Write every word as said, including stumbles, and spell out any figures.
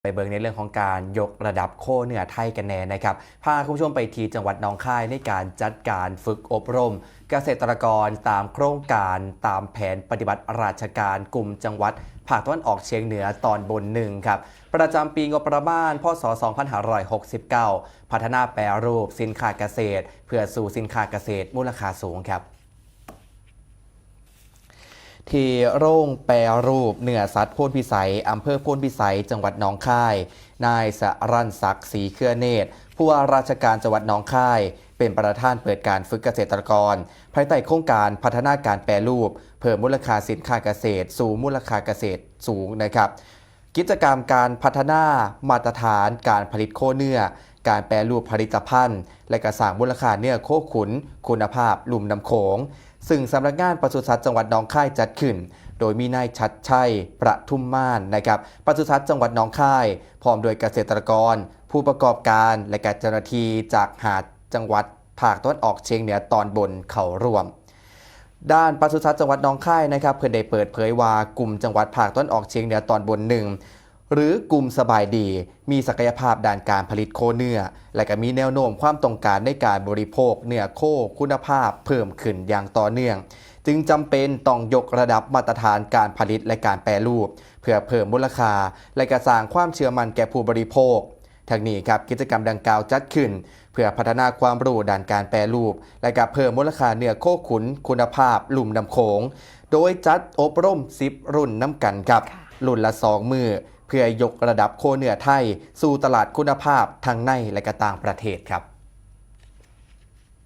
ไปเบิ่งในเรื่องของการยกระดับโคเนื้อไทยกันแน่นะครับ พาคุณผู้ชมไปที่จังหวัดหนองคายในการจัดการฝึกอบรมเกษตรกรตามโครงการตามแผนปฏิบัติราชการกลุ่มจังหวัดภาคตะวันออกเฉียงเหนือตอนบนหนึ่งครับ ประจำปีงบประมาณ พ.ศ. สองพันห้าร้อยหกสิบเก้า พัฒนาแปรรูปสินค้าเกษตร เพื่อสู่สินค้าเกษตรมูลค่าสูงครับ ที่โรงแปรรูปเนื้อสัตว์โพนพิสัย อำเภอโพนพิสัย จังหวัดหนองคาย นายสรัญศักดิ์ ศรีเครือเนตร ผู้ว่าราชการจังหวัดหนองคาย เป็นประธานเปิดการฝึกเกษตรกร ภายใต้โครงการพัฒนาการแปรรูป เพิ่มมูลค่าสินค้าเกษตร สู่มูลค่าเกษตรสูงนะครับ กิจกรรมการพัฒนามาตรฐานการผลิตโคเนื้อ การแปรรูปผลิตภัณฑ์ และก็สร้างมูลค่าเนื้อโคขุน คุณภาพลุ่มน้ำโขง ซึ่งสำนักงานปศุสัตว์จังหวัดหนองคายจัดขึ้น โดยมีนายชัดชัย ประทุมมานนะครับ ปศุสัตว์จังหวัดหนองคาย พร้อมด้วยเกษตรกร ผู้ประกอบการ และก็เจ้าหน้าที่จากห้าจังหวัดภาคตะวันออกเฉียงเหนือตอนบนเข้าร่วม ด้านปศุสัตว์จังหวัดหนองคายนะครับ เพิ่นได้เปิดเผยว่ากลุ่มจังหวัดภาคตะวันออกเฉียงเหนือตอนบนหนึ่ง หรือกลุ่มสบายดี มีศักยภาพด้านการผลิตโคเนื้อ และก็มีแนวโน้มความต้องการในการบริโภคเนื้อโคคุณภาพเพิ่มขึ้นอย่างต่อเนื่อง จึงจำเป็นต้องยกระดับมาตรฐานการผลิตและการแปรรูป เพื่อเพิ่มมูลค่า และก็สร้างความเชื่อมั่นแก่ผู้บริโภค ทั้งนี้ครับ กิจกรรมดังกล่าวจัดขึ้น เพื่อพัฒนาความรู้ด้านการแปรรูป และก็เพิ่มมูลค่าเนื้อโคขุนคุณภาพลุ่มน้ำโขง โดยจัดอบรมสิบรุ่นนำกันครับ ค่ะ รุ่นละสองมื้อ เพื่อยกระดับโคเนื้อไทย สู่ตลาดคุณภาพทั้งในและก็ต่างประเทศครับ